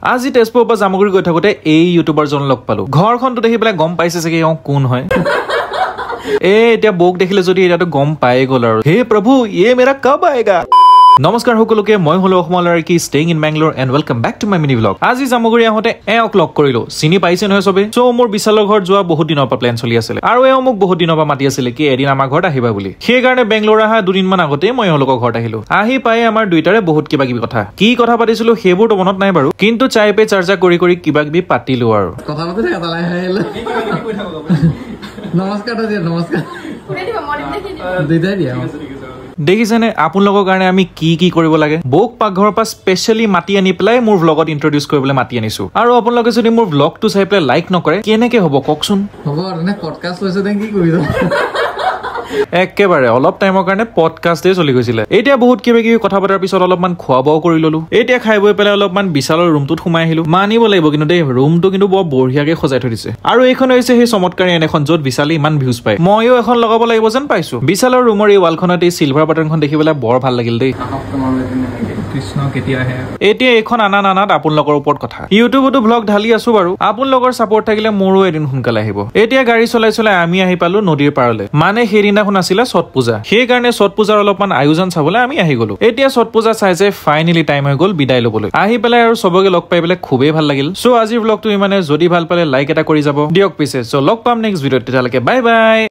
আজি তেজপুৰৰ পৰা জামুগুৰি গৈ থাকোঁতে এই ইউটিউবাৰজন লগ পালো। ঘৰখনটো দেখি পেলাই গম পাইছে চাগে এওঁ কোন হয়। এই এতিয়া বৌক দেখিলে যদি এতিয়াতো গম পাই গ'ল আৰু, হে প্ৰভু ये मेरा कब आएगा। নমস্কাৰ সকলোকে, মই হলো অসমৰ লৰাকী staying in Bangalore and welcome back to my mini vlog. আজি জামুগুৰি আহোঁতে এওঁক লগ কৰিলো, চিনি পাইছে নহয় চবে। চ' মোৰ বিশালৰ ঘৰত যোৱা বহুত দিনৰ পৰা প্লেন চলি আছিলে আৰু এওঁ মোক বহুত দিনৰ পৰা মাতি আছিলে কি এদিন আমাৰ ঘৰত আহিবা বুলি। সেইকাৰণে বেংগলোৰ অহা দুদিনমান আগতেই মই এওঁলোকৰ ঘৰত আহিলো। আহি পাই আমাৰ দুইটাৰে বহুত কিবা কিবি কথা, কি কথা পাতিছিলো সেইবোৰতো মনত নাই বাৰু, কিন্তু চাই পে চৰ্চা কৰি কৰি কিবা কিবি পাতিলো আৰু। কথা পাতি থাকা, তালাই আহিলে। নমস্কাৰ দিয়া, নমস্কাৰ দুইটাই দিয়া। দেখিছেনে আপোনালোকৰ কাৰণে আমি কি কি কৰিব লাগে। বৌক পাকঘৰৰ পৰা স্পেচিয়েলি মাতি আনি পেলাই মোৰ ভ্লগত ইন্ট্ৰডিউচ কৰিবলৈ মাতি আনিছো। আৰু আপোনালোকে যদি মোৰ ভ্লগটো চাই পেলাই লাইক নকৰে কেনেকে হ'ব কওকচোন। হ'ব আৰু পডকাষ্ট লৈছে নে কি কৰিছ? একেবাৰে অলপ টাইমৰ কাৰণে পডকাষ্টেই চলি গৈছিলে। এতিয়া বহুত কিবা কিবি কথা পতাৰ পিছত অলপমান খোৱা বোৱাও কৰি ললো। এতিয়া খাই বৈ পেলাই অলপমান বিশালৰ ৰুমটোত সোমাই আহিলো। মানিব লাগিব কিন্তু দেই, ৰুমটো কিন্তু বৰ বঢ়িয়াকে সজাই থৈ দিছে। আৰু এইখন হৈছে সেই চমৎকাৰী এন এখন য'ত বিশালে ইমান ভিউজ পায়। ময়ো এখন লগাব লাগিব যেন পাইছো। বিশালৰ ৰুমৰ এই ৱালখনত এই চিলভাৰ বাটনখন দেখি পেলাই বৰ ভাল লাগিল দেই। কৃষ্ণ কেতিয়া আহে? এতিয়া এইখন আনা নানাত আপোনালোকৰ ওপৰত কথা। ইউটিউবতো ভ্লগ ঢালি আছো বাৰু, আপোনালোকৰ ছাপৰ্ট থাকিলে মোৰো এদিন সোনকালে আহিব। এতিয়া গাড়ী চলাই চলাই আমি আহি পালো নদীৰ পাৰলৈ। মানে সেইদিনাখন আছিলে ছট পূজা, সেইকাৰণে ছট পূজাৰ অলপমান আয়োজন চাবলৈ আমি আহি গলো। এতিয়া ছট পূজা চাই চাই ফাইনেলি টাইম হৈ গ'ল বিদায় ল'বলৈ। আহি পেলাই আৰু চবকে লগ পাই পেলাই খুবেই ভাল লাগিল। চ' আজিৰ ভ্লগটো ইমানে, যদি ভাল পালে লাইক এটা কৰি যাব দিয়ক পিছে। চ' লগ পাম নেক্সট ভিডিঅ'ত, তেতিয়ালৈকে বাই বাই।